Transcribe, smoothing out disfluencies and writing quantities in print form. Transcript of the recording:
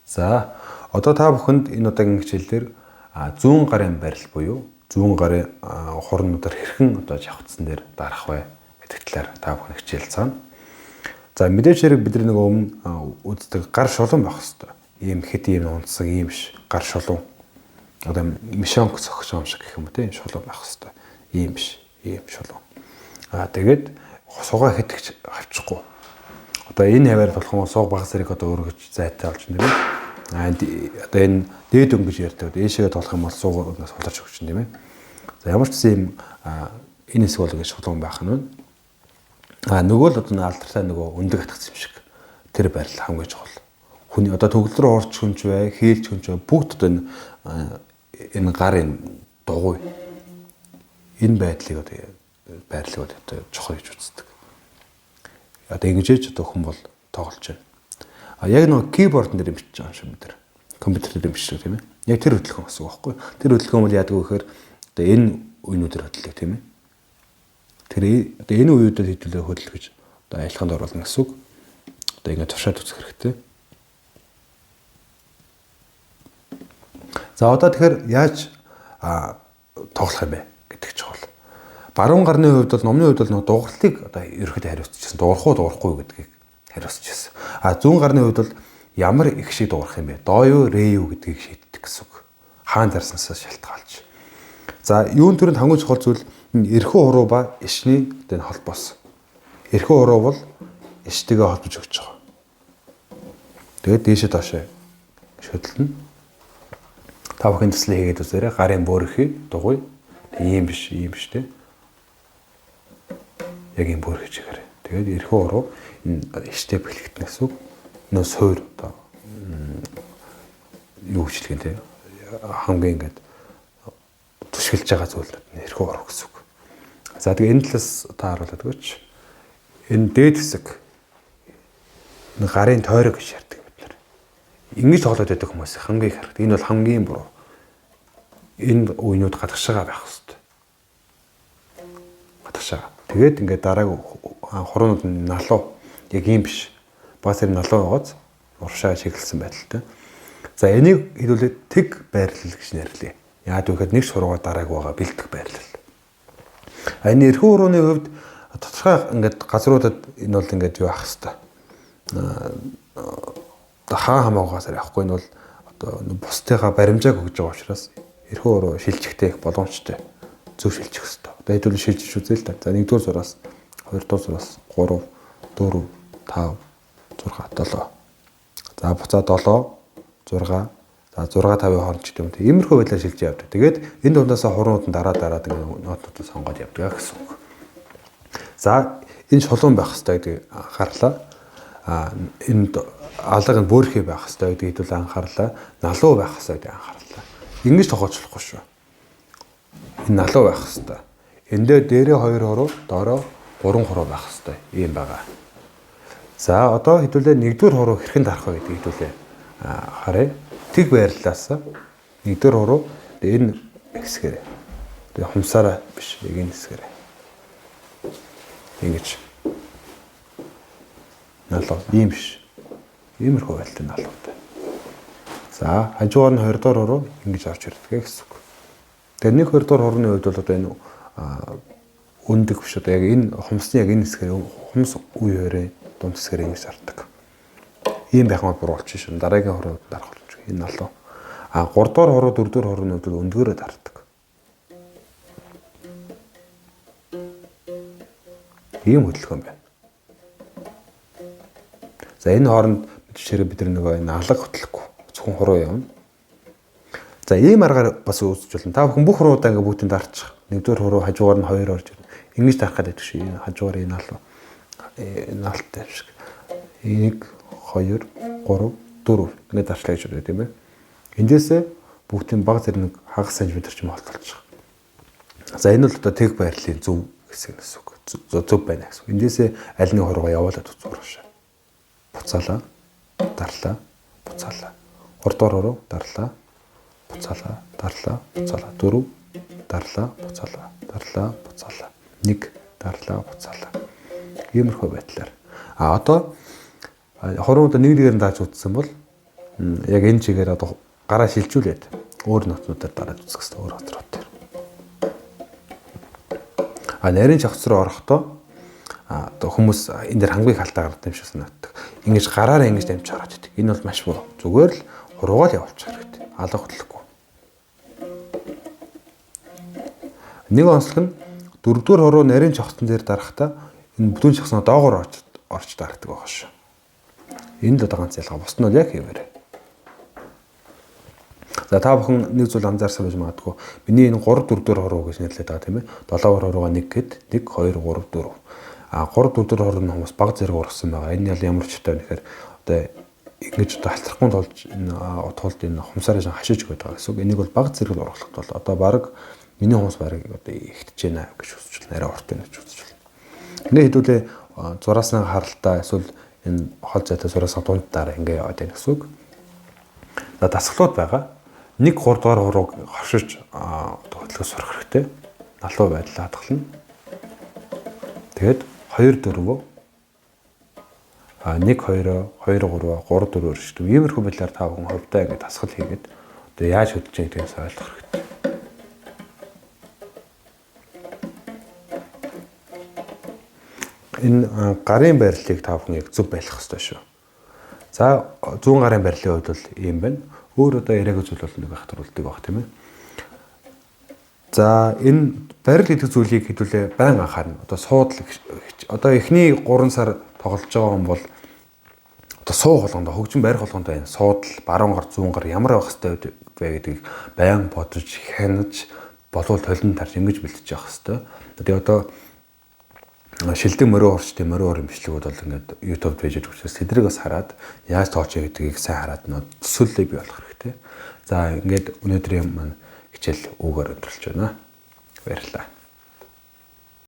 За одоо та бүхэнд энэ удаагийн хичээлээр зүүн гарын барил буюу зүүн гарын хурнуудаар хэрхэн одоо жавхцсан дээр дарах вэ гэдэг талаар та бүхэн хичээл цаана. За мэдээж хэрэг бидний нэг өмнө үздэг гар шулуун байх хэвээр. Ийм хэд ийм унтсан ийм биш гар шулуун. Одоо мишонг цогч юм шиг гэх юм уу тийм шулуун байх хэвээр. Ийм биш ийм шулуун. Тэгээд суугаа хэтгэж авчихгүй. Одоо энэ хаваар болох юм сууг баг зэрэг одоо өргөж зайтай болж байна тийм ээ. Одоо энэ дээд өнгөж ярьдаг. Ээшээгээ тоглох юм бол суугаас хуларч өгч тийм ээ. За ямар ч гэсэн юм энэ хэсэг бол ингэ шулуун байх нь. Нөгөө л одоо алдартай нөгөө өндөг атгц юм шиг тэр байрал хамгийн чухал. Хүний одоо төгөл рүү орч хүнч бай, хийлч хүнч бай бүгд одоо энэ гар энэ дугуй энэ байдлыг одоо байрлалыг одоо чухал гэж үздэг. Одоо ингэж ээж одоо хүн бол тоглож байна. Яг нөгөө keyboard дээр бичиж байгаа юм шиг бид нар. Компьютер дээр бичдэг тийм ээ. Яг тэр хөдөлгөөн гэсэн үг байхгүй. Тэр хөдөлгөөн бол яадаг вэ гэхээр одоо энэ үеүүдээр хөдөлдөг тийм ээ. Тэр одоо энэ үеүүдэд хэдүүлээ хөдөлгөж одоо ажиллагаанд оруулна гэсэн үг. Одоо ингэ туршаад үзэх хэрэгтэй. За одоо тэгэхээр яаж тоглох юм бэ гэдэг чухал. Баруун гарны хувьд бол номны хувьд бол нөгөө дууралтыг одоо ерөөхдөө хариуцчихсан. Дуурах уу дуурахгүй гэдгийг хариуцчихсан. Зүүн гарны хувьд бол ямар их шиг дуурах юм бэ? Доо юу, рэ юу гэдгийг шийддэг гэсэн үг. Хаан дарснаасаа шалтгаалж. За юун төрөнд хамгийн чухал зүйл эрхүү хуруу ба ишний одоо энэ холбоос. Эрхүү хуруу бол иштэйгээ холбож өгч байгаа. Тэгээд дээшээ доошоо шөдөлнө. Та бүхэн төслөө хийгээд үзээрэй. Гарын бөөрхий дугуй. Ийм биш, ийм биш те. Яг ийм бөөрхий чигээрэй. Тэгээд эрхүү хуруу энэ иштэй бэлэгдэнэ гэсэн үг. Нөө суур одоо юу гэж хэлэх юм те. Хамгийн ингээд түшгэлж байгаа зүйл нь эрхүү хуруу гэсэн үг. За тэгээ энэ талаас та харуулад өгөөч. Энэ дээд хэсэг энэ гарын тойрог гэж ярьдаг бид нар. Ингэж тоглоод байдаг хүмүүс хамгийн их харагд. Энэ бол хамгийн буруу. Энэ үеинүүд гадагшаага байх хэвээр. Гадагшаага. Тэгээд ингээд дараагийн хуруунууд нь налуу. Яг ийм биш. Бас тэр налуу байгааз уршаа чиглэсэн байдалтай. За энийг хэдүүлээ тэг байрлал гэж нэрлэе. Яагаад гэвэл нэг шуруугаа дараагүй байгаа бэлдэх байрлал. Энэ эрхүү хурууны хувьд тодорхой ингээд газруудад энэ бол ингээд юу ах хэвээр. Одоо хаа хамаагаас явахгүй энэ бол одоо бусдыгаа баримжааг өгж байгаа учраас эрхүү хуруу шилжихтэй их боломжтой. Зөв шилжих хэвээр. Одоо хэдүүлээ шилжиж үзье л да. За 1-р зураас, 2-р зураас, 3, 4, 5, 6, 7. За буцаа 7, 6, за 6 5-ын хооронд ч гэдэг юм. Иймэрхүү байдлаар шилжиж явдаг. Тэгээд энэ дундаасаа хуруунууд нь дараа дараад ингээд нотнуудаа сонгоод явдаг гэсэн үг. За энэ шулуун байх хэрэгтэй гэдгийг анхаарлаа. Энэ алга нь бөөрхий байх хэрэгтэй гэдгийг хэдүүл анхаарлаа. Налуу байх хэрэгтэй гэдгийг анхаарлаа. Ингэж тохиолдохгүй шүү. Энэ налуу байх хэрэгтэй. Эндээ дээрээ 2 хуруу, доороо 3 хуруу байх хэрэгтэй. Ийм байгаа. За одоо хэдүүлээ 1-р хуруу хэрхэн дарах вэ гэдгийг хэдүүлээ харъя. Тэг байрлалаас 1-р хуруу энэ хэсгээрээ. Тэгээ хумсаараа биш, яг энэ хэсгээрээ. Ингэж. Налуу ийм биш. Иймэрхүү байдалтай налуутай. За хажуугаар нь 2-р хуруу ингэж орж ирдэг гэсэн үг. Тэгээ 1 2-р хурууны хувьд бол одоо энэ өндөг биш одоо яг энэ хумсны яг энэ хэсгээр хумс үе хоёрын дунд хэсгээр ингэж зардаг. Ийм байх нь буруу болчих шин. Дараагийн хурууд дарах боломжгүй. Энэ налуу. 3-р хуруу 4-р хурууны хувьд өндгөөрөө дардаг. Ийм хөдөлгөөн байна. За энэ хооронд жишээ бид нар нөгөө энэ алга хөтлөхгүй зөвхөн хуруу явна. За ийм аргаар бас үүсэж болно. Та бүхэн бүх хуруудаа ингээ бүгдийг дарчих. 1-р хуруу хажуугаар нь 2 орж ирнэ. Ингэж дарах гэдэг шиг энэ хажуугаар энэ алуу. Энэ алтай юм шиг. 1 2 3 4 ингэ дарчлаа гэж бодъё тийм ээ. Эндээсээ бүгдийн баг зэрэг нэг хагас сантиметр ч юм холтолчих. За энэ бол одоо тэг байрлалын зөв хэсэг гэсэн үг. Зөв байна гэсэн. Эндээсээ аль нэг хуруугаа явуулаад үзүүр шээ. Буцаалаа, дарлаа, буцаалаа. 3 дугаар хуруу дарлаа, буцаалаа, дарлаа, буцаалаа. 4 дарлаа, буцаалаа, дарлаа, буцаалаа. 1 дарлаа, буцаалаа. Иймэрхүү байдлаар. Одоо хуруунуудаа нэг нэгээр нь дааж үзсэн бол Яг энэ чигээр одоо гараа шилжүүлээд өөр нотнуудаар дараад үзэх хэрэгтэй, өөр хоцроод дээр. А нарийн чавц руу орохдоо одоо хүмүүс энэ дээр хангийг халтаа гардаг юм шиг санагддаг. Ингэж гараараа ингэж дамжиж ороод идэг. Энэ бол маш буруу. Зүгээр л хуруугаал явуулчих хэрэгтэй. Алга хөдлөхгүй. Нэг онцлог нь дөрөвдүгээр хуруу нарийн чавцсан дээр дарахдаа энэ бүтэн чавцнаа доогоор орж дардаг байгаа шүү. Энэ л одоо ганц ялгаа. Бус нь бол яг хэвээр. За та бүхэн нэг зүйл анзаарсан байж магадгүй. Миний энэ 3 4 дэх хуруу гэж нэрлэдэг байгаа тийм ээ. 7 дугаар хурууга 1 гэд 1 2 3 4. А 3 4 дэх хуруу нь хүмүүс баг зэрэг ургасан байгаа. Энэ ял ямар ч ёстой вэ гэхээр одоо ингэж одоо халтрахгүй тулж энэ тулд энэ хумсаараа хашиж өгöd байгаа гэсэн үг. Энийг бол баг зэрэг ургалахад бол одоо баг миний хумс баг одоо ихтэж байна гэж үзэж байна. Арай урт байна гэж үзэж байна. Ингээ хэдүүлээ зураасны харалтаа эсвэл энэ хол зайтай зураасны дунд дараа ингээ яваад байна гэсэн үг. За дасгалууд байгаа. 1 3 дугаар хурууг хоршиж хөдөлгөөс сурах хэрэгтэй. Налуу байдлаа хадгална. Тэгээд 2 4 1 2 2 3 3 4 өршдөг. Иймэрхүү байдлаар та бүхэн хувьдаа ингэ дасгал хийгээд одоо яаж хөдөлж байгаа гэдгийг ойлгох хэрэгтэй. Энэ гарын байрлалыг та бүхэн яг зөв байх хэрэгтэй шүү. За зүүн гарын байрлалын хувьд бол ийм байна. Өөр одоо яриаг зүйл бол нэг хатруулдаг байх тийм ээ. За энэ барил гэдэг зүйлийг хэдүүлээ байн анхаарна. Одоо суудал одоо эхний 3 сар тоглож байгаа хүн бол одоо суух болгондоо хөгжим барих болгондоо энэ суудал баруун гар зүүн гар ямар байх хэвтэй вэ гэдгийг байн бодож хянаж болвол толинд тарж ингэж бэлтэж явах хэвтэй. Тэгээ одоо шилдэг мөрөө урчдын мөрөө урын бичлэгүүд бол ингээд YouTube пэйжээр өгчөөс тэдрийг бас хараад яаж тооч гэдгийг сайн хараад нөө төсөөллөө бий болох хэрэгтэй. За ингээд өнөөдрийн маань хичээл үүгээр өндөрлөж байна. Баярлалаа.